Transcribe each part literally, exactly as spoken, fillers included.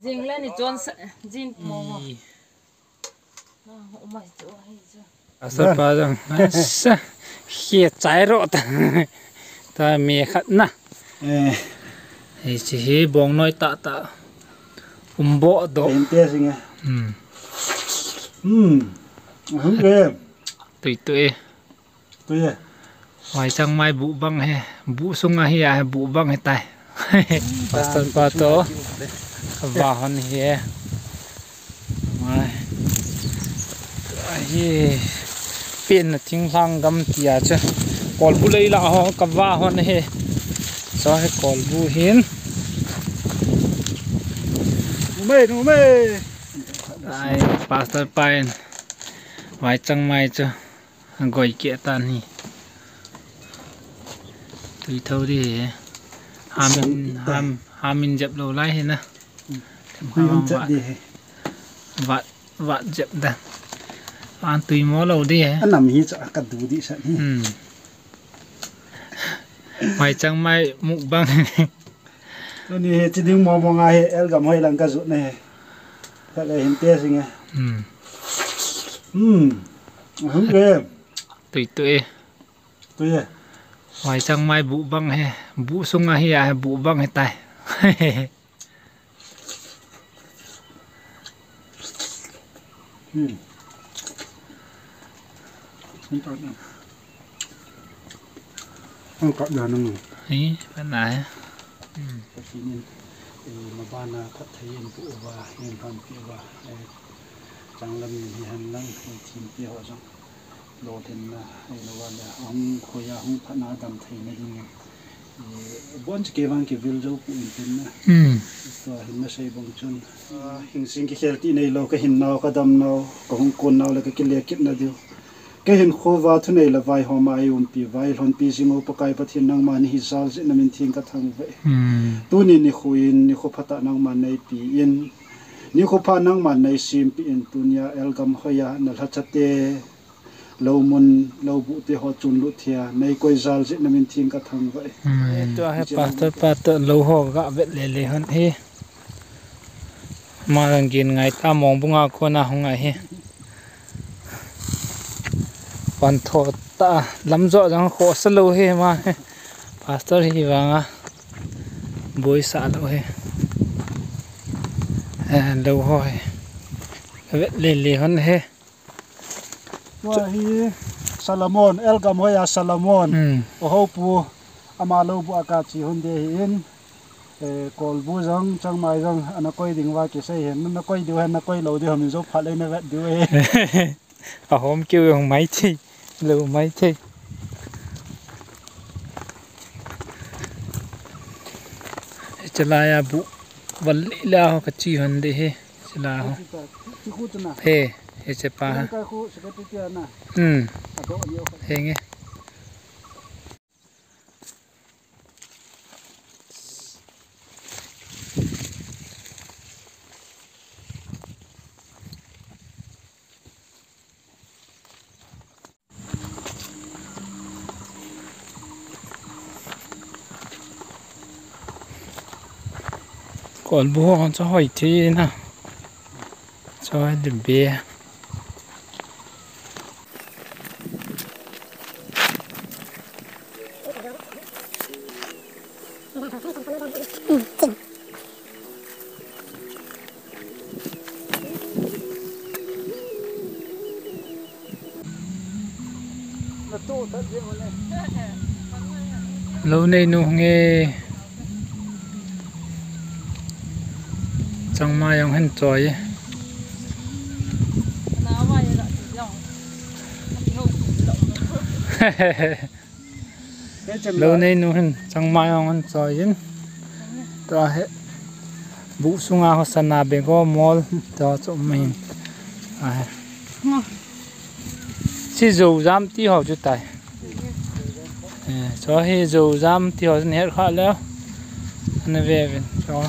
Jing le ni chon sa, jin mo mo. I. Na, umai chu, hei chu. Asa pa jang. Asa. Khia chai ro ta. Ta me khat na. Eh. Hei chi hi bong noi ta ta. Um bo do. Ente sing e. Hmm. Hmm. Ahung le. Tui tui. Tui e. Mai chang mai bu bang he. Bu sung a hi a he bu bang he tai. Pastor pa to. Ka va hon hi e. Mai. Ahi. Pen na thing hlang gam tia cha. Kol bu lei la ho ka va hon he. So he kol bu hin. Numei, numei. Ai, pastor pa in. Mai chang mai chu. Goi ke tan hi. Tui thou di he. Ham in, ham, ham in jep lo lai he na. Tui ham chat di he. Vat, vat jep da. An tui mo lo di he. Anam hi cha ka du di sa ni. Hmm. Mai chang mai mukbang. Tuni hi chi ding mo mo nga hi, elgam hoi lang ka jut na hi. Ka le hin te sing e. Hmm. Hmm. Hung ke. Tui tui. Tui e. Mai chang mai bu bang he. Bu sung a hi a he bu bang he tai. Hmm. Ang kap na. Ang kap na nang. Hi, pa na he. Hmm. Pathen in, eh, mabana phatthei in pu uva, in pan pi uva, eh, changlam in hi han lang, eh, thim pi ho jong. Lolhinna, ahilou le, ahung khoi a, hung phatna dam theina dingin. Eh, bon chu kei vang kivil jou poi tin na. Hmm. Tua hin nasei bang chun. Ah, hingsing kikhel ti neilou, ka hinnau, ka damnau, ka hung konnau le ka kile kitna diu. Ka hinkho uva thunei le vaihom a eiumpi uva, eilhonpi jing u Pakai Pathen nangma nahi jal jeh in na min theng ka thangvah e. Hmm. Tuni nikho in, nikho phatah nangman neipe in. Nikho pha nangman neisem pi in, tunia elgam hoi a, na lhacha te. Lou mun, lou buh te ho chun lut thei a, nei koi jal jeh in na min theng ka thangvah e. Hmm. Tua hi pastor pa toh lou ho ga vet le le hon hi. Ma jong gin ngai ta mong bunga kona hung a hi. Pan tho ta lam jo jong khosa lou hi ma hi. Pastor hi vang a. Boi sa lou hi. Eh, lou ho hi. Vet le le hon hi. Tua hi Solomon, elgam hoi a Solomon. Hmm. O ho pu, ama lou bu a ka chi hon de hi in. Eh, kol bu jong, changmai jong, ana koi ding va kisei hen. Na koi diu hen, na koi lou diu hen, min jo phat le na vet diu e. A hom keu jong mai thei, lou mai thei. Chalai a bu, val le la ho ka chi hon de hi. Sila ho. He, he che pa ha. Hmm. He nge. Kol bu hon cho hoi thi na. Cho de be. Lou nei nu nge. Changmai jong hin choi. Lou nei nu hin, changmai jong hin choi in. Tua hi. Bu sunga ho sana bego mol. Tua chu um hin. A hi. Si jou jam ti ho chu tai. Eh, cho hi jou jam ti ho chu her kha leo. Ana ve vin cho.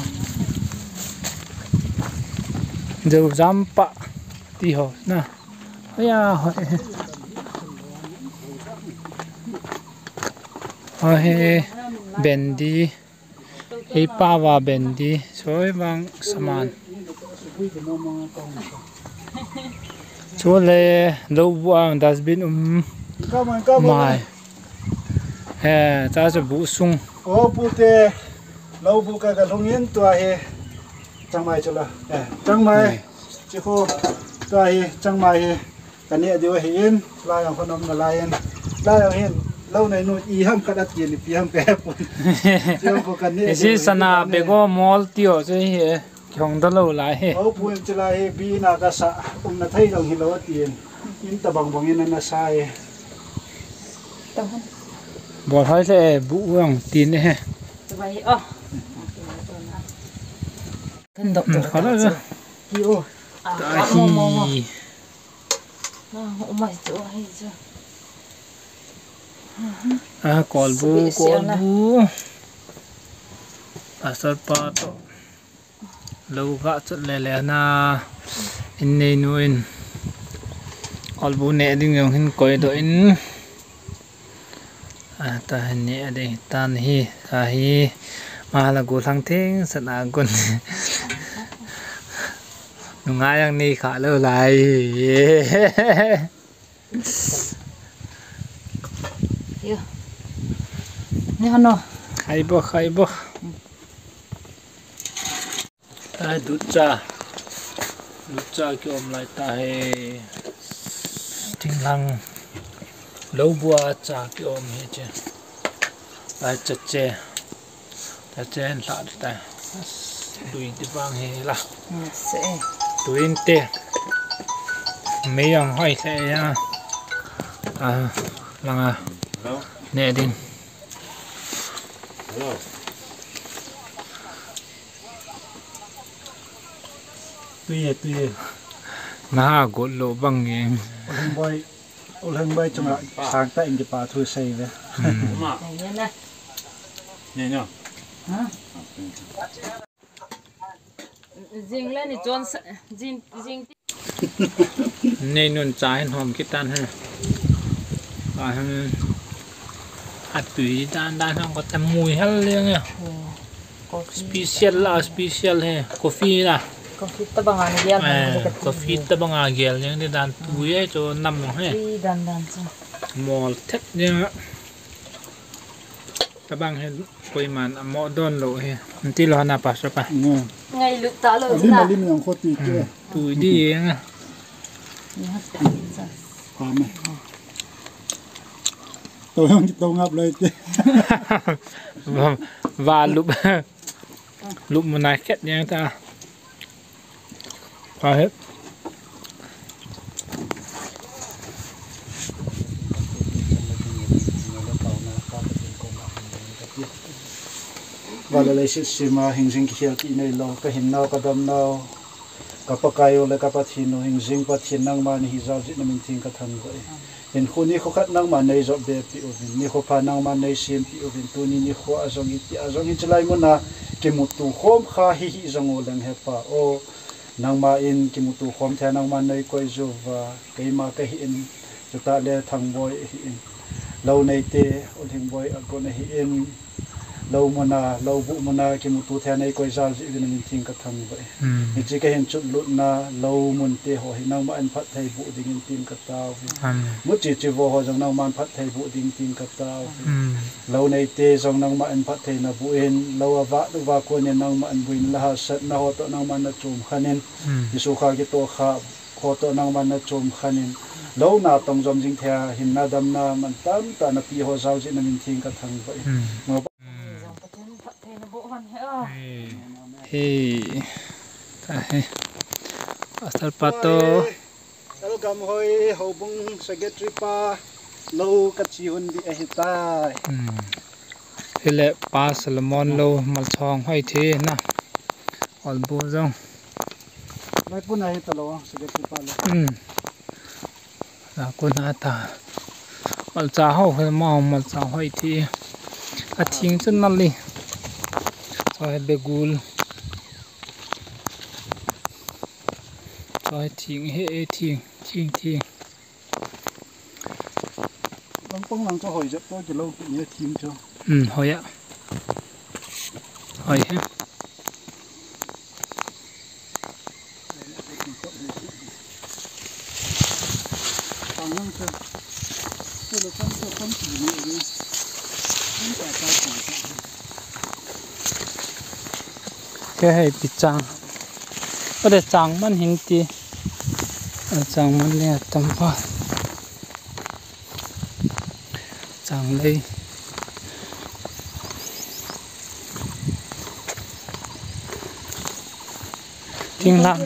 Jou jam pa ti ho na. Aya, hoi. Hoi, bendi. Hei pa va bendi. Toi bang saman. Chule lou bu ang dustbin um. Ka mai, ka mai. Mai. Eh, cha chu bu sung. O pute, lou bu ka ka lhung in tua hi. Changmai chu la. Eh, changmai. Hmm. Chi khu tua hi changmai hi. Ka neh diu ahin, lai ang khon um nalai in. Lai ang hin, lou nei nu i ham khat ati in, ipi ham ka he pon. Chu khu ka neh diu ahin, sana ka neh. Bego mol ti o chu hi, kihong da lou lai hi. O pu in chu lai hi, bi na ka sa, umna thei dong hi lou ati in. In tabang bang in ana sa hi. Bol hoi le, bu u ang tin hi. Bai o. Kan dok. Hmm, dok khala ta. Hi o. Ah, ta ah, mo, mo, mo. Hi. Ah, umai chu, ahi chu. Ah, kolbu, sabi siya na. Kolbu. Pastor pa to. Lou ga chot le le na. In nei nu in. Kolbu neh ding jong hin koi doh in. Ah, ta hin neh ding tan hi, ta hi. Mala gu thang theng sat a gun. Nungai ang nei kha lou lai. Yo. Ni hano. Khai bo, khai bo. Ai, dutcha. Dutcha kiom lai ta hi. Thinglang. Lou bu a cha kiom hi che. Ai, chache. Chache an hla ta. Tui ti bang hi la. Tui in te. Mei ang hoi se ya. Ah, langa. Hello. Neh ding. Hello. Tui e, tui e. Na ha got lou bang e. U Lhengboy, U Lhengboy chunga sang ta in kipa thu sei ve. Hmm. Ni na. Ni na. Ha? Jing le ni chon sa, jing, jing. Nei nun cha hin hom kitan he. Ka hin atui dan dan hong ko ta mui hel le nge. Oh, coffee. Special la, special he. Coffee la. Coffee ta banga ni gel. Eh, coffee ta banga gel jeng ni dan tui e cho nam he. Tui dan dan cha. Mol thet jeng. Tabang hi koiman amo don lou hi. Nti lou na pastor pa. Ngai lut ta lou na. Alim alim yang kho ti ke. Tui di yang. Kame. To yang to ngap loi ti. Va, va lup. Lup muna khet yang ta. Ka he. Val le leiset sima hingjing kikhel ti neilou, ka hinnau, ka damnau, ka Pakai u le ka Pathen u, hingjing Pathen nangma nahi jal jeh in na min theng ka thangvah e. Hinkho nikho khat nangman nei jop be peh uvin, nikho pha nangman nei sem peh uvin, tuni nikho a jong hiti a jong hiche lai muna kimuto khom kha hi hih jong uleng he Pa o, nangman kimuto khom thei a nangman nei koi jou uva, keima ka hi in, chutah le Thangboi ahi in, lou neite, U Lhingboi a kon ahi in, lou muna, lou buh muna kimuto thei a nei koi jal jeh uvin na min theng ka thangvah e. Hmm. Hiche ka hin chot lutna, lou mun te ho hi nangman phatthei boh dingin tin ka tao ve. Amen. Mu chi chi vo ho jong nangman phatthei boh ding tin ka tao ve. Hmm. Lou neite jong nangman phatthei na boh in, lou a vah uva kon in nangman buina le hahsatna ho toh nangman na chom khen in. Hmm. Jesu kha kitoh kha ho toh nangman na chom khen in. Lou natong jom jing thei a hinna damna man tamtah na pe ho jal jeh in na min theng ka thangvah e. Hmm. Mo Pathen phattheina boh hen he a. He. He. Ta he. Pastor pa to. Welcome hoi, houbung secretary pa. Lou ka chi hun di ahi tai. Hmm. Hile Pa Solomon lou malchong hoi thi na. Olbu jong. Lai pun ahi ta lou, secretary pa lou. Hmm. Lakuna ta. Malcha ho he ma malcha hoi thi. A thing chu nal li. Cho he begul. Cho he thing he e thing, thing, thing. Langpang lang chu hoi jep to kilou kit ni thing chu. Hmm, hoi a. Hoi he. Kei hei pi chang. Ode chang man hin ti. A chang man le tam pa. Chang lei. Ting lang.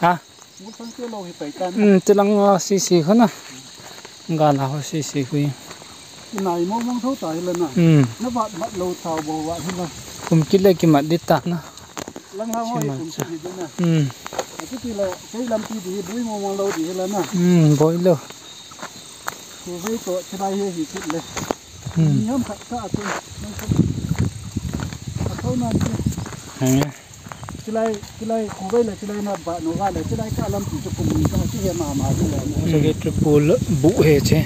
Ha? Mut sang te lo hi pai tan. Hmm, tilang a sisi khu na. Gala ho sisi khu. Nai mo mong tho ta hi la na. Hmm. Na vat mat lo thau bo wa hi la. Kum kile kimat di ta na. Lang lang ho hi kum kile di na. Hmm. Ati ti la, kei lampi di hi bui mo mong lo di hi la na. Hmm, boi lo. Khu vei to, chilai hi hi kit le. Hmm. Ni ham khat ka atu. A thau nan ti. Hmm. Chilai, chilai, khu vei le, chilai na ba, no va le, chilai ka lampi chu kum ni ka, chi he ma ma chu le. Secretary pu bu he che.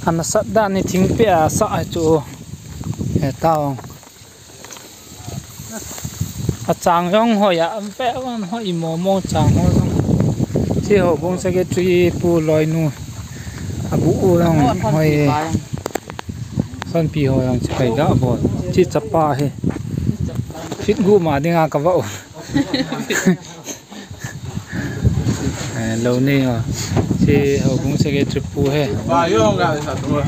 Ana sat dan ni thing pe a sa a chu. He tao. A chang jong hoi a, am pe wan hoi mo mo chang ho jong. Chi ho bung secretary pu loi nu. A bu u jong hoi. Son pi ho jong chi pai ga bo. Chi chapa he. Fit gu ma ding a ka va u. Eh, lo nei ho. Chi ho bung secretary pu he. Ba yo ga sa tu.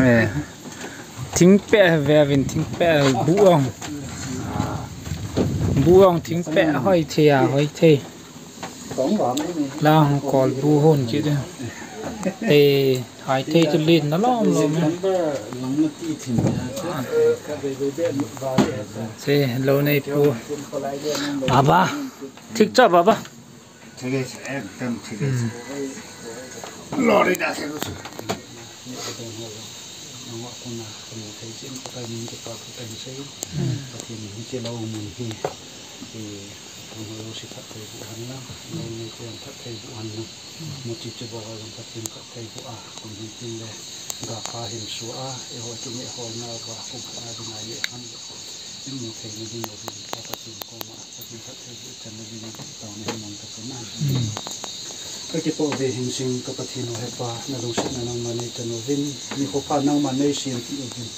Eh. Thing pe ve vin thing pe bu ong. Bu ong thing pe hoi thei a hoi thei. Lang kol bu hon ki de. Eh. Hai thei chu len na lom lom e. Che lo nei pu. Baba. Thik cha baba. Thik e, ekdam thik e. Lori da se ko. Mo chi chu bo jong Pathen khat thei bu a, kum hin tin le, ga pha hin su a, eiho chu neh hol na va, kum khat na ding a neh han le, i mu thei na ding lo ding, ka Pathen koma, Pathen khat thei bu chan na ding, tao na hin mang ka chun na. Ka kipo ve hin sing ka Pathen u hepa, na lungset na nangma nei chan u vin, ni kho pha nangma nei siam pi u vin.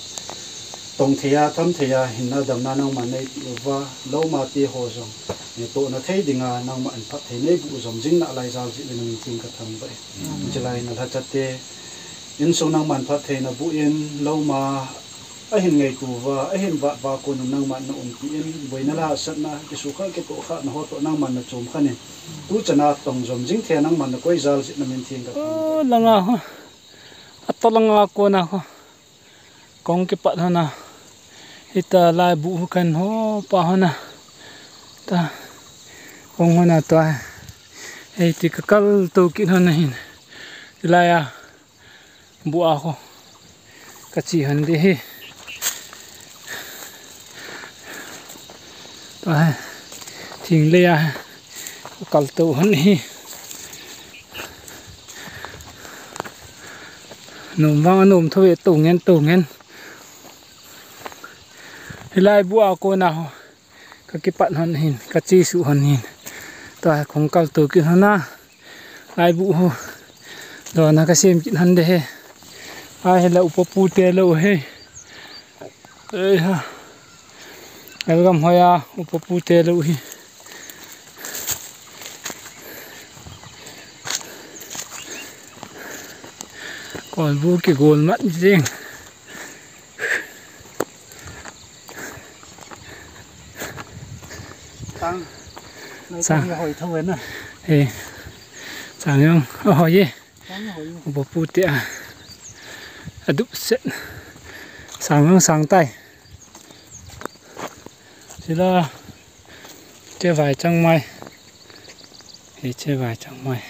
Tong thei a, tham thei a, hinna damna nangma nei pi u va, lo ma te ho jong, ni to na thei ding a, nangma an phat thei nei bu jom jing na lai jal ji le na min thing ka thang va e. Chilai na lhacha te, insung nangman phat thei na bu in, lo ma, a hin ngei tu va, a hin vat va ko nung nangman na um pi in, boi na la sat na, ki su kha, ki to kha, na ho to nangman na chom kha ni. Tu chana tong jom jing thei nangman na koi jal ji na min thing ka thang va e. O, langa ho. A to langa ko na ho. Kong kipat hona. Hita lai bu hu kan ho pa hona. Ta. Kong hona to. Hei ti ka kal to kit hona hin. Lai a. Bu a ho. Ka chi hon de hi. Ta he. Thing le a. Ka kal to hon hi. Nom vang a nom tho ve to ngen to ngen. Hilai bu a kona ho. Ka kipat hon hin, ka chi su hon hin. Ta kong kal to kit hon a. Lai bu ho. Dona ka sem kit hon de he. Ai he la upa pu te lo he. Ei ha. Welcome hoya upa pu te lo hi. Kol bu ki gol mat jing. Chang. Chang. Hoi tho na. Eh. Chang jong. Oh, ye. Upa pu te a. A dup set. Sang lang sang tai. Sila. Che vai chang mai. He che vai chang mai.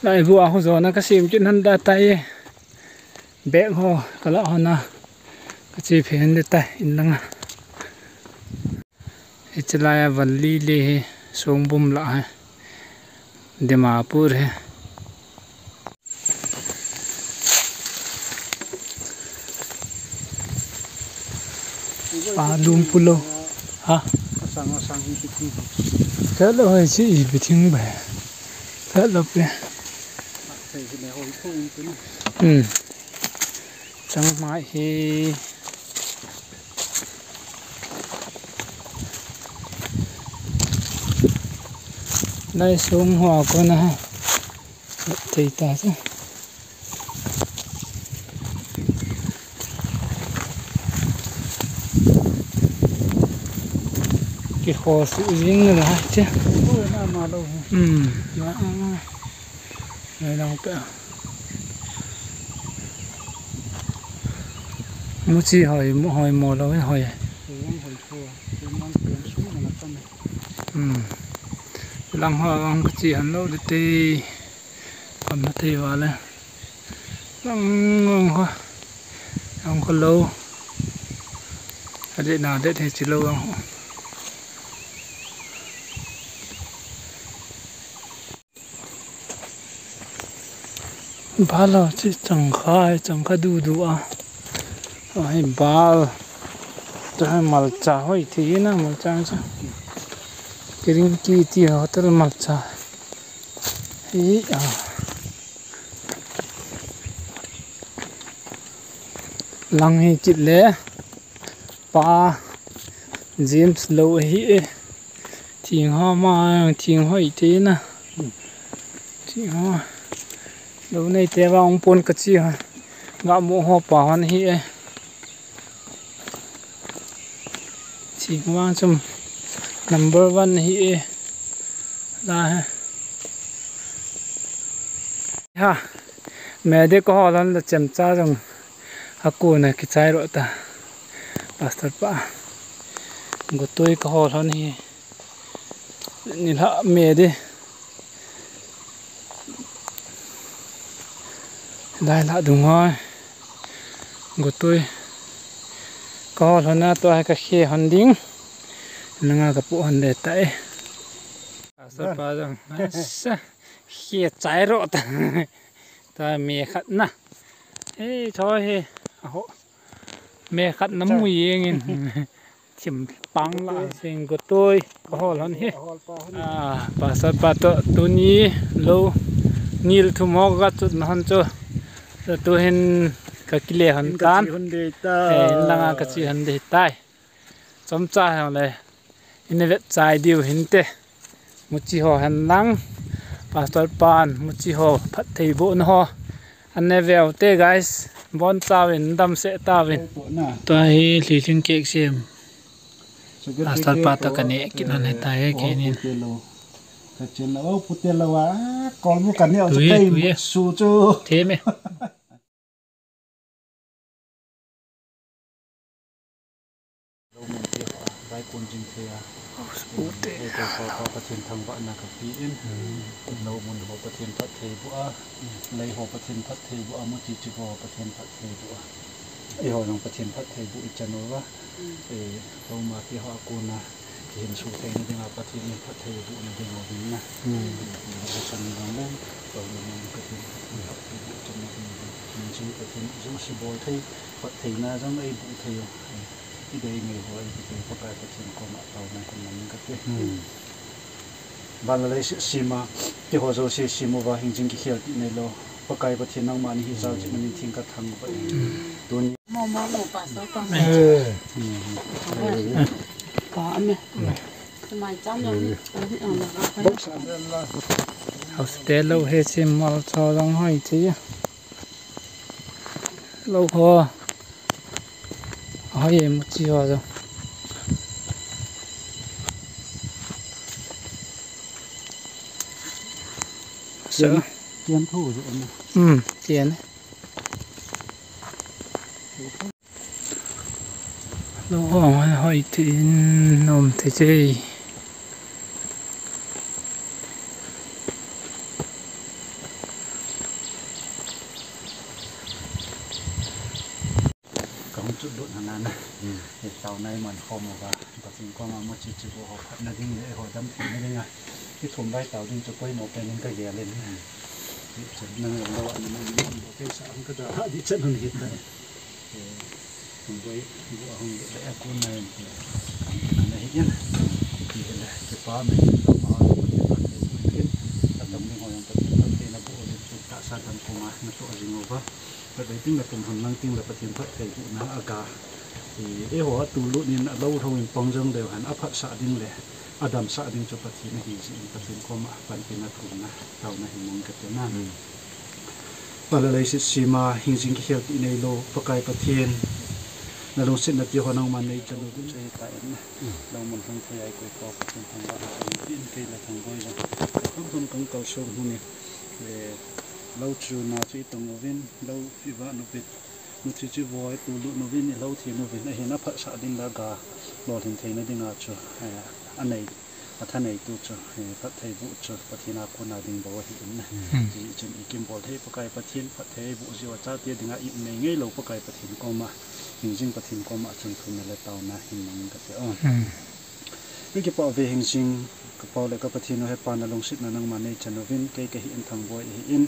Lai bu a ho jona ka sem kit hon da tai. Bag ho ka la hon a. Ka che phen de tai in langa. Hiche lai a valley le hi Songbum lah hi Dimapur hi. Pa lum pulo. Ha? Sang sang hi piting. Hello, hai si i piting ba. Hello pe. Sai hi le hoi ko in tu na. Hmm. Chang mai hi. Nai sung ho ko na. Thei ta chu. Kikho suh jing na lai che. Oi, na ma lo. Hmm. Na, na, na. Nai lang pe. Muchi hoi, mu hoi mo lo, hoi. Hoi, hoi ko. Hoi mang ko, sung na ta me. Hmm. Lang ho, lang ka chi han lo de te. Kam na thei vale. Lang, lang ho. Lang ho lo. Ade na de thei chi lo lang ho. Bal ho chi chang kha, chang kha du du a. Ai bal. Tua hi malcha hoi thei na malcha chu. Kiring ki ti hotel malcha. Hi a. Lang hi kit le. Pa James lo ahi e. Thing ho ma, thing hoi te na. Thing ho. Lo nei te va ong pon ka chi ha. Ga mo ho pa hon ahi e. Thing vang chum number one ahi e. La he. Ha. Me de ka hol hon la chemcha jong. Akuna kichai ro ta. Pastor pa. Gotoi ka hol hon hi. Ni la me de. Lai la dung hoi. Gotoi. Ka hol hon na to hai ka khe hon ding. Nanga ka pu hon de tai. Pastor pa jong. Sa. Khe chai ro ta. Ta me khat na. Ei, choi he. Aho. Me khat na mu yeng in. Thim pang la sing gotoi. Ka hol hon he. Ah, pastor pa to tuni lo. Nil thum ho ka chut na hon chu. Tu hin ka kile hon tan. Hin langa ka chi hon de tai. Chomcha hang le. Ina vet chai diu hinte. Muchi ho hen lang. Pastor pan, muchi ho phat thei bu na ho. An ne veu te guys. Bon chauvin, dam se tauvin. Tua hi lhilhing cake sem. Pastor pa ta ka ne kit hon he ta he ke nin. Ka chen lo, pute lo a, kol bu ka ne o chu kai mu su chu. Te me. Lo mun te kha, vai kun jing thei a. House boat te. Ei ko ko ko Pathen thangvahna ka pe in. Lo mun ho Pathen phatthei boh a. Lei ho Pathen phatthei boh a, muchi chi ho Pathen phatthei boh a. Eiho jong Pathen phatthei boh i chan uva. Ei, lo ma te ho a kona. Kihinso theina dinga Pathen in phatthei bohna ding uvin na. Devotion jong le, Pathen in phatthei boh channa ding uvin. Hingjing Pathen in jong si bol thei, phattheina jong ei boh thei u. I dei ngei ho ei kiti Pakai Pathen koma taona hin nang kate. Van le lei si-, sima, keiho jouse sim uva hingjing kikhel ti nei lou. Pakai Pathen nangma ni hi jao chet manin theng ka thang uva. Tuni. Mo, mo, mo, pastor pa. Eh. Pa ame. Mai cham lo ni. House te lo he sim mal cho dong hoi chi. Lo ho. Hoi em chi ho jo. Tian, tian thu jo. Hmm, tian. Lo hong hoi hoi tin nom te che. Ka hung chut lut hana na. Hmm. Ei tao nai man khom uva. Pathen koma mo chi chi bo ho phatna ding le ho dam thei na ding a. I thum vai tao ding chu poimo pen in ka gel in. Hmm. Ei chan na lo a na mo ni bo ke sa ang ka da ha di chan hon hi ta. Hung doi, bu a hung doi, a kun na yin ti. Ana hi yin. Ti hile, kipa me, lou ma, Pathen phatthei boh in, atam ding ho jong Pathen phatthei naboh uvin, tahsa dang koma natoh jing uva. Khatvei ting le kum hun lang ting le Pathen phatthei bohna aga. Ti, eiho atulut in alou lhou in pang jong leu hen, aphatsah ding le adamsah ding chu Pathen ahi jeh in Pathen koma panpina thumna, taona hin nang kate na. Hmm. Pa le leiset sema hingjing kikhel ti neilou, Pakai Pathen, nalungsetna te ho nangman neichan uvin. Chu hitan, lou mun lhung thei a ikoi koi Pathen thangvahna chang uvin, kei le Thangboi jong. Kham kham kang kalson hung in, eh, lou chu na chu itong uvin, lou ivah uvin. Muchi chu voi tulut uvin, ilou thei uvin, ahin aphatsah ding le aga lolhin theina dinga chu, eh, anei, athaneitu chu, eh, phatthei boh chu, Pathen a kona ding bou ahi in. Hmm. Ti chun ikimbol thei Pakai Pathen, phatthei boh jiu a chate dinga inei ngeilou Pakai Pathen koma, hingjing Pathen koma chun thumna le taona hin nang kate o. Hmm. Ikipah uve hingjing, ka Pa le ka Pathen u, he Pa nalungsetna nangman neichan uvin, kei kahi in Thangboi ahi in,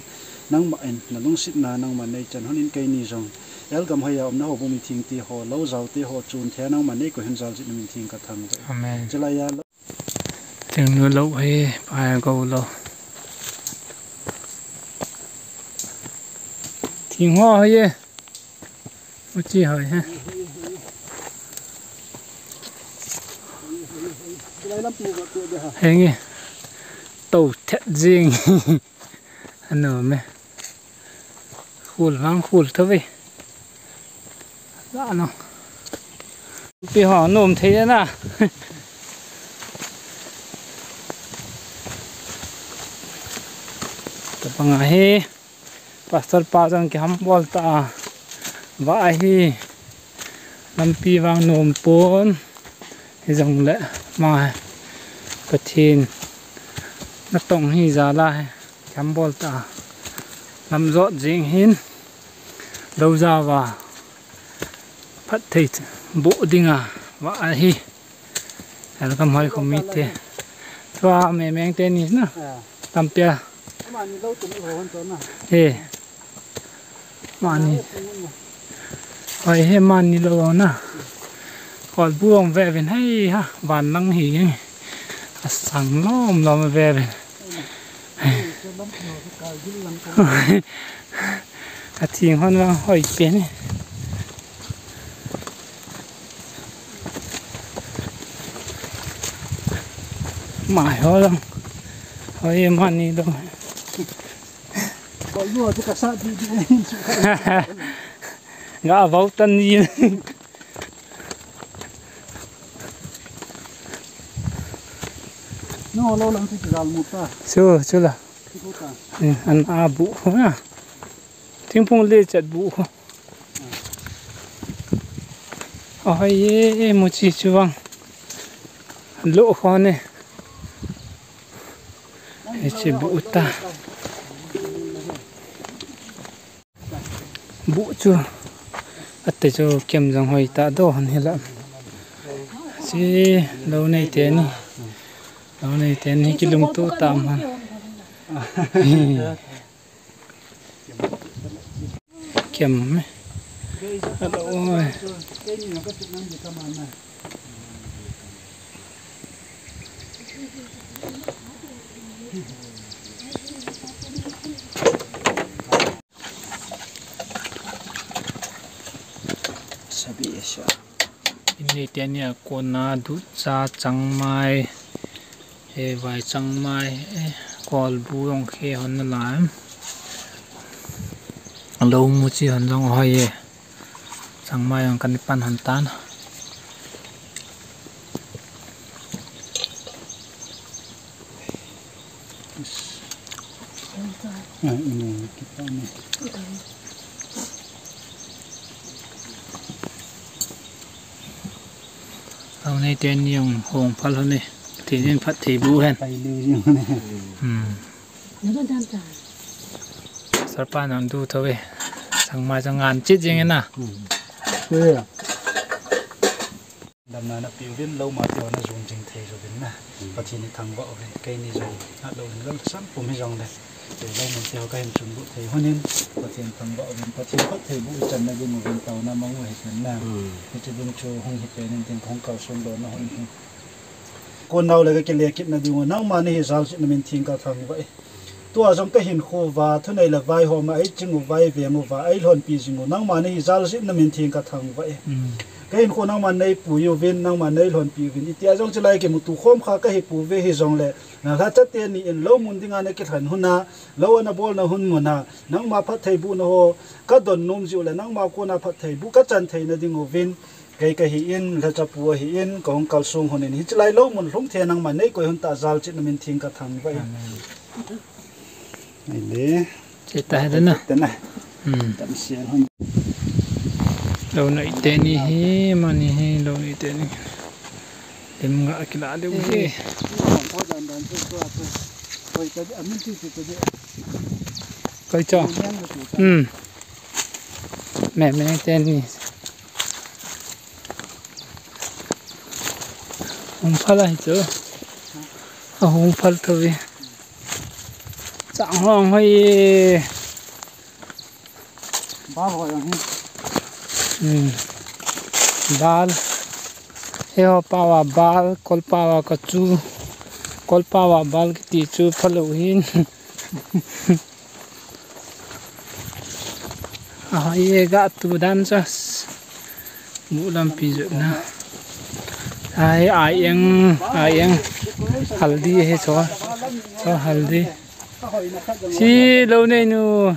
nangman nalungsetna nangman neichan uvin, keini jong L gam hoiya umna houbung mithengte ho, lou jaote ho, chun thei nangman neikoi hen jal jeh in namin theng kathangvah e. Amen. Chulaiya lou. Thingnu lou hi, pa gou lou. Thing ho hi e. Muchi hoi he. Henge. Tou thet jing. Anom e. Khul vang khul tho ve. La no. Pi ho nom thei na. Tapang ahi. Pastor pa jong kihambol ta a. Vah ahi. Lampi vang nom pon. Hijongle ama Pathen natong hi jal a hi. Kihambol ta a. Lam jot jing hin. Lou jao a. Phatthei boh dinga vah ahi. Welcome hoi khomite. Tua memeng teni na. Ah. Tampia. Mani lou tum i ho hon to na. He. Mani. Hoi he mani lou na. Kolbu ong ve vin hei ha. Van lang hi jeng. Asang lom lom ve vin. Athing hon vang hoi pen e. Mai ho lang. Hoi mani lou. Ga vau tan ni. No, lo lang ti jal mu ta. Chu, chu la. Ti ko ta. Eh, an a bu ho na. Thingphung le chat bu ho. Ahoi ye, muchi chu vang. Lo ho ne. Hiche bu ta. Bu chu. Ate chu kem jong hoi ta do han hila. Chi lo nei teni. Lo nei teni kilungto tam han. Kem me. Hello. Sabi sa. Ini teni a kona ducha changmai. E vai changmai, e, kolbu jong khe hon na lai. Lo muchi hon jong hoi e. Changmai jong kan pan hon tan. Ai, inu, kita ni. Aw, nei teni jong hong phal hon e. Ti jin phat thei bu hen. Pai lu jing ne. Hmm. Sarpa nang du tho ve. Changmai jong ngan chit jing na. Hmm. Damna na pe uvin, lou ma te ho na jun jing thei uvin na. Hmm. Pathen i thangvah uvin. Keini jong na lou hin lou sam pum hi jong le. Te lou mun te ho ka hin chun bu thei hon in. Pathen thangvah uvin. Pathen phat thei bu i chan na ding uvin taona mang u hi pen na. Hmm. Hiche ding chu hung hi pen in ding hung kalson lona hon hi. Hunau le ka kile kitna ding u, nangma nahi jal jeh in namin theng ka thangvah e. Tua jong ka hinkho uva, thunei le vaihom a, ei ching uva, ei veng uva, ei lhonpi jing u, nangma nahi jal jeh in namin theng ka thangvah e. Ka hinkho nangma nei pui uvin, nangma nei lhonpi uvin, itia jong chulai kimuto khom kha ka hi pouve hijongle, na lhacha teni in lou mun dinga na kilhen hon a, lou ana bolna hun mun a, nangma phattheibohna ho ka don nom jeh u le, nangma kona phattheiboh ka chan theina ding uvin, kei ka hi in, lhacha pu ahi in, ka hung kalsong hon in, hiche lai lou mun lhung thei nangma nei koi hon ta jal jeh in namin theng ka thangvah e. Amen. Aile. Che ta he na. Te na. Hmm. Tam sian hon. Lou nei teni hi, mani hi, lou nei teni. Lim ga kila deu hi. Koi cho. Hmm. Me, me teni. Hung phal ahi chu. Ahung phal thou ve. Chang hong hoi. Bal hoi ang hi. Hmm. Bal. He ho pawa bal, kol pawa ka chu. Kol pawa bal kiti chu phalou hin. Ahoi e, ga tu dan cha. Mu lampi jot na. Ai, ai eng, ai eng. Haldi he cho. Cho haldi. Si lou nei nu.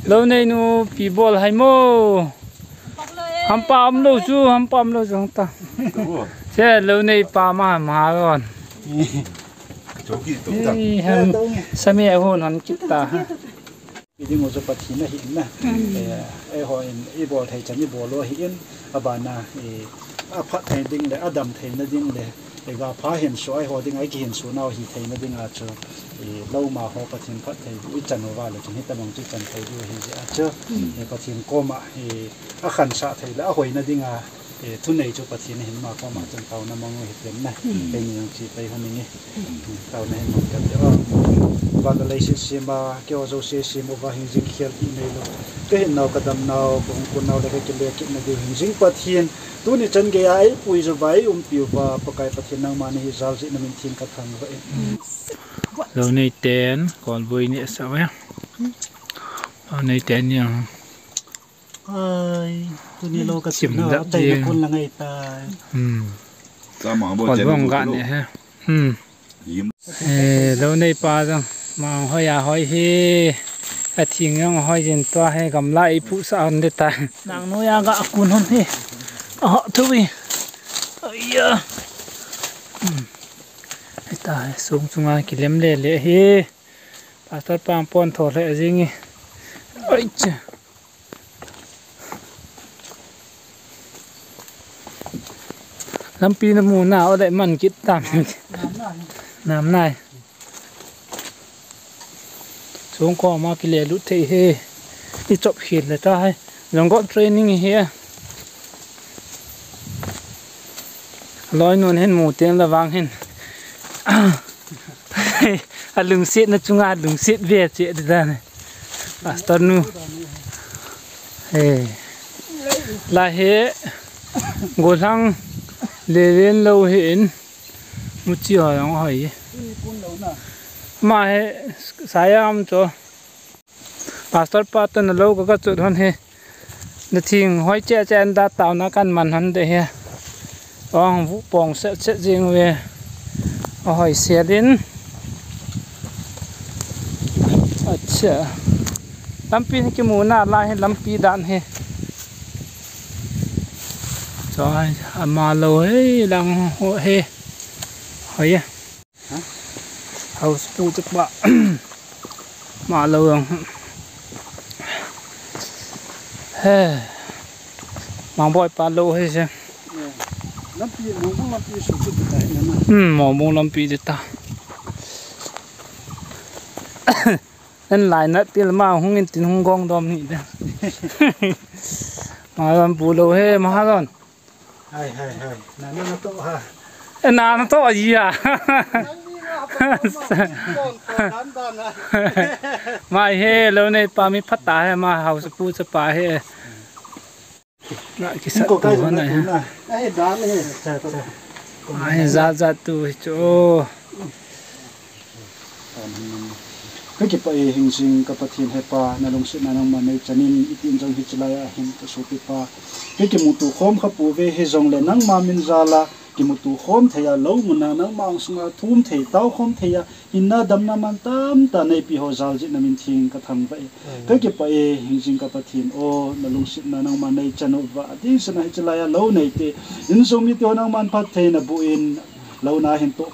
Lou nei nu pi bol hai mo. Hampa um lou chu, hampa um lou chu ta. Se lou nei pa ma ma ron. Choki to ta. Ei, ham, sami a hon hon kit ta ha. I ding u chu Pathen ahi in na. Eh, eiho in i bol thei chan i bol u ahi in, abana, eh, aphat thei ding le, adam theina ding le, eh, ga pha hin su eiho ding, a kihin su nau hi theina ding a chu, eh, lou ma ho Pathen phattheiboh i chan uva le chun hitabang chu i chan thei diu ahi jeh a chu, eh, Pathen koma, eh, akhansah thei le ahoina ding a, eh, thunei chu Pathen ahin, ama koma chun taona mang u hiten na. Keini jong che pai hon inge. Taona hin mang kate o. Van le leiset sem a, keiho jouse sem uva hingjing khel ti neilou. Ka hinnau, ka damnau, ka hung kunnau le ka kile kitna diu hingjing Pathen. Tuni chan geiya eipui uva, eiumpi uva, Pakai Pathen nangma nahi jal jeh in namin theng ka thangvah e. Lou nei ten, kolboi ni asa ve. Lou nei ten ni ang. Ai, tuni lou ka chim na, atai na kun la ngai tai. Hmm. Kolboi ga ni he. Hmm. Eh, lou nei pa jong. Mang hoi a hoi he. A thing jong hoi jin tua he, gamla i pu sa hon de ta. Nang noi a ga kun hon he. A ho thu wi. Aiya. Hmm. Hita he, sung sunga kilem le le he. Pastor pa pon tho le jing e. Ai che. Lampi na mu na, o dai man kit tam. Nam nai. Sung koma kile lut thei he. I chop khel le ta hai. Jong got training hi a. Loi nun hin mu teng la vang hin. A lungset na chunga lungset ve che de dan. Pastor nu. He. La he. Golang le ven lou he in. Mu chi ho jong hoi. Ma he sayam cho. Pastor pa toh na lou ka, ka chut hon he. Na thing hoi che che an da tau na kan man hon de he. Ong vu pong set set jing ve. A hoi se din. Acha. Lampi ni kimu na la he lampi dan he. Choi, ama lou he lang ho he. Hoi e. Hausa pu chapa. Ma lou jong. He. Mangboi pa lou he se. Lampi, Mangbung lampi su chu ta na. Hmm, Mangbung lampi chu ta. An lai na pil ma hung in tin hung gong dom ni de. Ma lam pu lou he, ma ha lon. Hai, hai, hai. Na, na, na to ha. E, na, na to a ji a. Mai he, lou nei pa mi phat ta he, ma hausa pu chapa he. Na, ki sa ko tu kai na na he. Na he dan he. Cha, cha. Ai, jat jat tu hi chu. Kakipah e, hingjing ka Pathen hepa, na lungsetna nangman nei chanin, itin jong hiche laiya hin ka sopipa. Kakimuto khom kha pouve, hijongle nangma min jal a kimuto khom thei a, lou mun a nangma angsunga thum thei, tao khom thei a, hinna damna man tamtah neipe ho jal jeh in na min theng ka thangvah e. Kakipah e, hingjing ka Pathen o, na lungsetna nangman nei chan uva, adeh seh a hiche laiya lou neite, insung mite ho nangman phatthei naboh in, lou na hin toh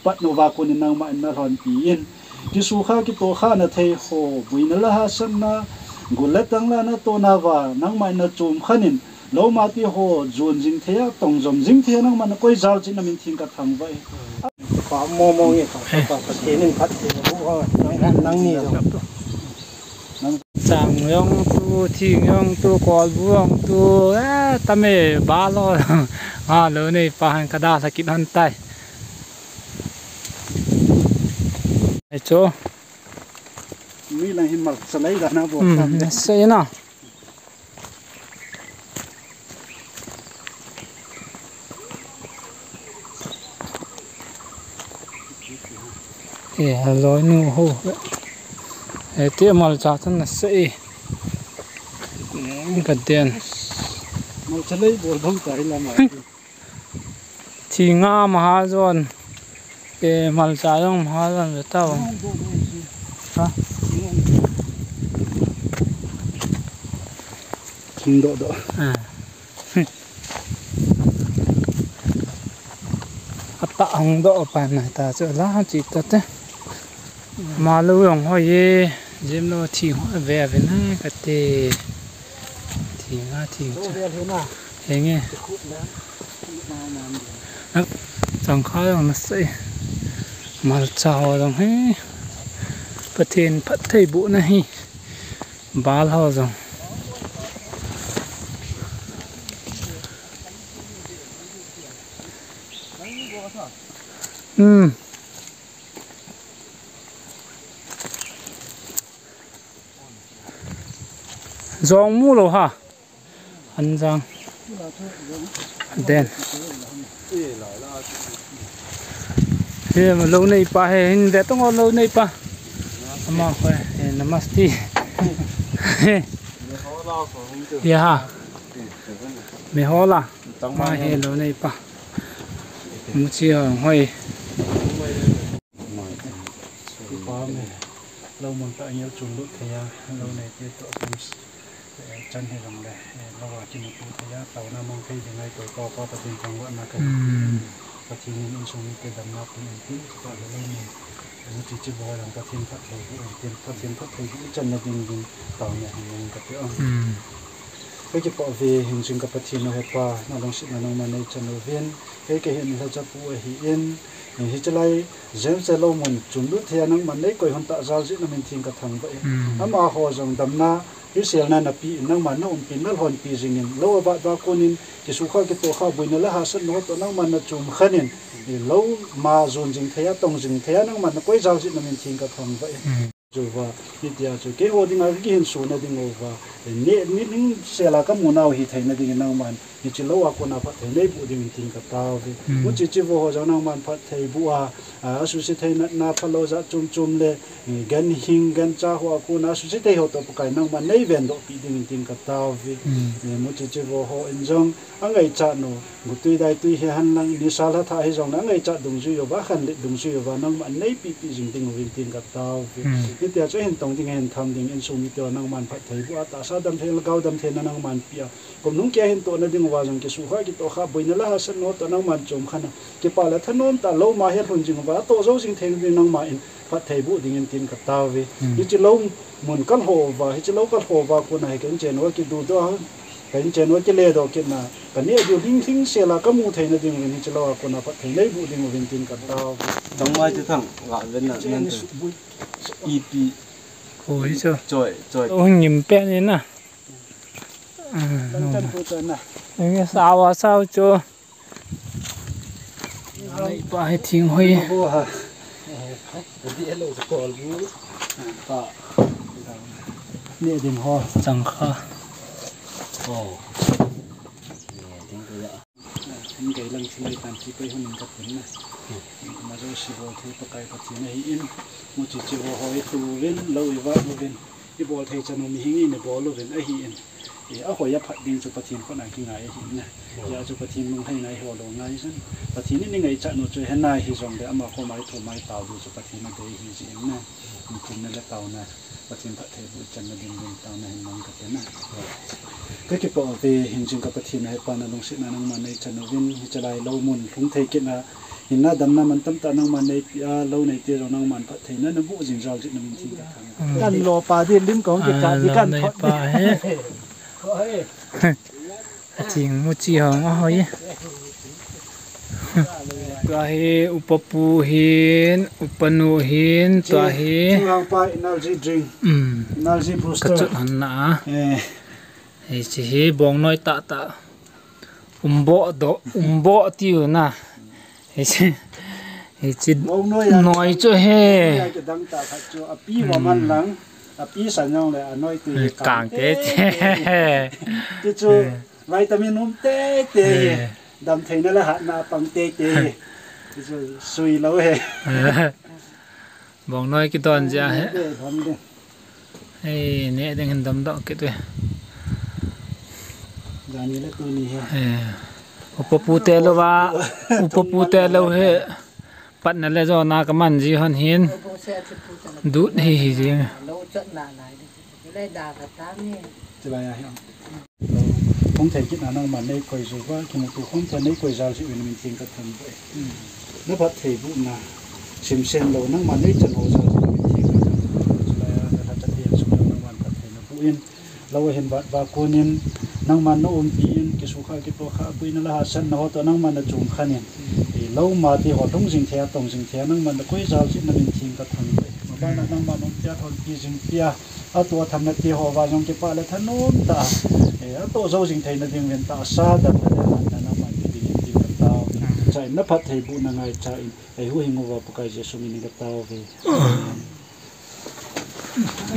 pat nauva konin nangman na lhonpi in, kisukha kitohkhana thei ho, boina le hahsatna, gul le tang la natohna uva nangman na chom khan in, lou mate ho jon jing thei a, tong jom jing thei a nangman na koi jal jeh in na min theng ka thangvah e. Pa mo mo nge ka, pa, pa, Pathen in phatthei naboh a, nang, nangni jong. Chang jong tu, thing jong tu, kolbu jong tu, eh, tam e, bal ho. A, lou neipa hin ka dalha kit hon tai. Ai chu. Mi lang hin malcha lei da na bo. Hmm, tam. Nasei na. E, aloinu ho. E, ti malcha tan nasei. Hmm, ka den. Malcha lei bol bang tai la ma. Thinga mahajon. E, malcha jong mahajon ve tao. Ha? Thing doh doh. A. Ata hung doh pan na ta chu la chi ta te. Malu jong hoi e, jim lo thing hoi ve ve na ka te. Thing a thing chu. Henge. Changkha jong nasei. Malcha ho jong hi. Pathen phatthei bohna hi. Bal ho jong. Hmm. Jong mu lou ha. Anjang. Den. He, lou neipa he, hin ve tong o lou neipa. Ama khoi, he, namaste. Ya ha. Me hola. Ma he lou neipa. Muchi ho hoi. Kipa me, lou mun tah a ngel chunlut thei a, lou neite toh kum, eh, chan hijongle, eh, lou a kimuto thei a, taona mang thei ding ahi, Toupa, Pa Pathen thangvahna kahin pe. Hmm. Pathen in insung mite damna peh in tin, chutah le lou mun, eh, hiche chibo jong Pathen phatthei boh in tin, Pathen phatthei boh ichan na ding ding, taona hin mang kate o. Hmm. Kakipah uve, hingjing ka Pathen o, hepa, na lungsetna nangman nei chan uvin, kei kahin lhacha pu ahin, hiche lai, James te lou mun chunlut thei a nangman nei koi hon tah jal jeh in na min theng ka thangvah e. Hmm. Amaho jong damna, hiselna na pe in nangman na umpi, na lhonpi jing in, lou a vat va kon in, kisukha kitohkha, boina le hahsatna ho toh nangman na chom khan in, lou ma jon jing thei a, tong jing thei a, nangman na koi jal jeh in na min theng ka thangvah e. Hmm. Chu va, hitia chu, keiho dinga ka kihinso na ding uva, ne, ni, ning sel a ka mu nau hi thei na ding in nangman, hiche lou a kon a phatthei nei boh ding in tin ka tao ve. Hmm. Muchi chivo ho jong nangman phatthei boh a, a, asuse thei natna phalou jat chom chom le, eh, ganhing, gancha ho a kon a asuse thei ho toh Pakai nangman nei vendoh pi ding in tin ka tao ve. Hmm. Eh, muchi chivo ho in jong, angaichat u, gutui daitui hi hen lang, nisa lha thah hijongle angaichat dungjui uva, khanlet dungjui uva, nangman nei pipi jing ding uvin tin ka tao ve. Hmm. Hitia chu ahin tong ding, ahin tham ding, insung mite ho nangman phatthei boh a, tahsa damthei, lhagao damtheina nangman pe a. Kum nung kia hin tohna ding uva jong kisukha kitohkha, boina le hahsatna ho toh nangman chom khan a. Kipa le thanom tah a lou ma hi alhun jing uva, atoh jou jing thei ding nangman phatthei boh ding in tin ka tao ve. Hmm. Hiche lou mun ka lho uva, hiche lou ka lho uva kon a hi ka inchen uva kidudoh a, ka inchen uva kiledoh kit na, ka neh diu lhinglhing sel a ka mu thei na ding uvin hiche lou a kon a phatthei nei boh ding uvin tin ka tao. Tangmai te thang, la ven na, chen nan ni te. Su bui. Ipi. Ko hi chu. Choi, choi. Lou ngim pen in na. Ah, lang chan ko chan na. Nge sao a sao chu. Neipa hi thing hoi. Ne ding ho. Changkha. Oh. Geilang thil nei tan ti koi hon in ka tin na. Ama jouse bol thei Pakai Pathen ahi in. Muchi chi vo ho i tu uvin, lou i vat uvin. I bol thei chan u mihem in i bol uvin ahi in. I a hoi a phat ding chu Pathen khut a kingai ahi in na. Hijeh chu Pathen lunglhaina i ho lou ngai chun. Pathen in i ngaichat u chu hinai hijongle ama koma i thum a i tao diu chu Pathen a dei ahi jeh in na. Thumna le taona. Pathen phattheiboh channa ding ding taona hin mang ka tin na. Ka kipah uve, hingjing ka Pathen, hepa na lungsetna nangman nei chan uvin, hiche lai lou mun lhung thei kit na, hinna damna man tamtah nangman nei peh a, lou neite jong nangman phattheina na boh jing jal jeh in na min theng ka thangvah e. Kan lo pa di lim kong ki ka di kan thot pa he. Ko he. A ching muchi hong a hoi. Tua hi upa pu hin, upa nu hin, tua hi. Chungang pa energy drink. Um. Energy booster. Ka chut hon na a. Eh. Hiche hi bongnoi tah tah. Umboh doh, umboh tiu na. Hiche, hiche noi chu he. Noi a kidang tah khat chu api va man lang, api san jong le anoi ti hi kang te te. Ti chu vitamin um te te hi. Dam theina le hatna pang te te hi. Ti chu sui lou he. Bongnoi kidon jeh a he. Ei, neh ding hin damdoh kit uve. Jani le tuni hi. Eh, upa pu te lou va, upa pu te lou hi. Patna le jona ka man ji hon hin. Dut hi hi jing. Chulai a hi. Hung thei kit na nangman nei koi jou uva, kimuto khom thei nei koi jal jeh uvin na min theng ka thangvah e. Na phattheibohna simsen lou nangman nei chan ho jal jeh uvin na min theng ka thangvah e. Chulai a na lhacha te a sung nangman phattheina boh in, lou ahin vat va kon in, nangman na umpi in, kisukha kitohkha, boina le hahsatna ho toh nangman na chom khen in, i lou ma te ho lhung jing thei a, tong jing thei a, nangman na koi jal jeh uvin na min theng ka thangvah e. Maban a nangman umpi a, thonpi jing pia, Atoh a thamna te ho va jong kipah le thanom tah a, eh, atoh jou jing theina ding uvin tahsa damna le hatna nangman pe ding in tin ka tao. Chua in na phattheibohna ngaicha in, ei huhhing uva Pakai Jesu min in ka tao uve.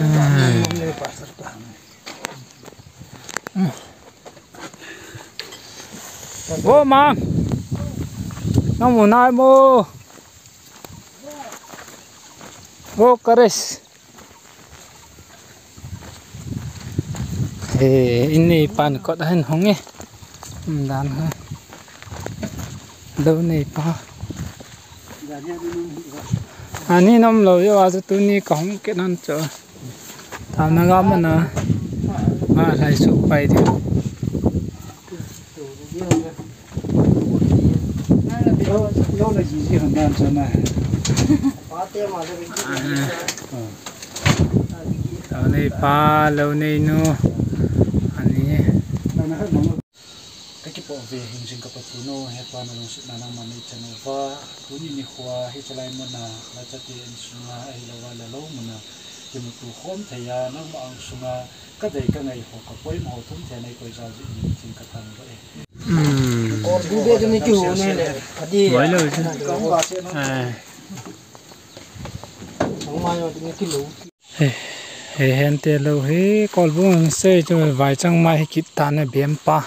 Amen. Vo Mang. Nang mu nai mo. Vo Karis. He, in neipan kot a hin hung e. Um dan ha. Lou neipa. Ani nom lou jo a chu tuni ka hung kit nan chu. Thaona ga mana. Nga lai su pai di. Lou, lou na ji ji han dan chana. Lou neipa, lou neinu. Ani. Ka kipah uve hingjing ka Pathen u, hepa na lungsetna nangman nei chan uva. Tuni nikho a hiche lai mun a, lhacha te insunga, ahilou a le lou mun a, kimuto khom thei a, nangma angsunga, ka dei ka ngai ho, ka poimo ho thum thei a nei koi jal jeh in na min theng ka thangvah e. Hmm. Bube chu ni kihu ni le, adi. Mai lou chu. Eh. Nangma yo ni kilu. He, he, hente lou hi, kolbung sei chu vaichang mai hi kit tan a bem pa.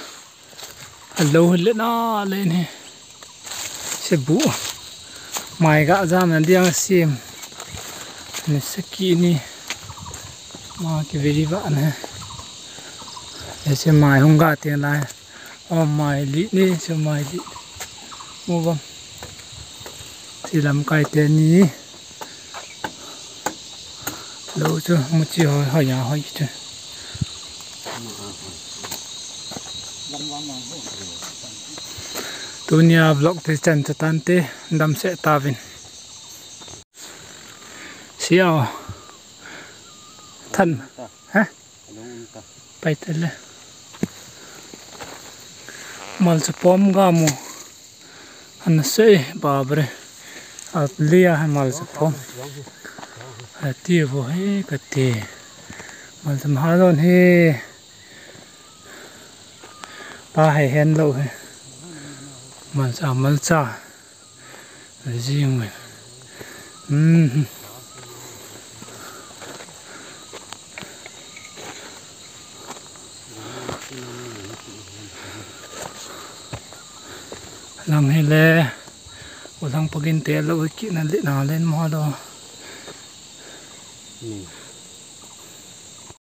A lou hi le na le ni. Se bu. Mai ga jam na diang sim. Ni saki ni. Ma ki vei va na. Ese mai hung ga te lai. O mai li ni, se mai li. Mu bang. Ti lamkai te ni. Lou chu muchi hoi, hoi a hoi chu. Tunia vlog te chan chu tante, damsel tauvin. Siao. Than. Ha? Pai tale. Malcha pom ga mu. Ana sei, babre. At lia malcha pom. Ati vo he kati. Malcha maha don he. Pa he hen lou he. Malcha, malcha. Jing wen. Mhm. Lang hile, u lang pagin te lo kina le na len mo lo.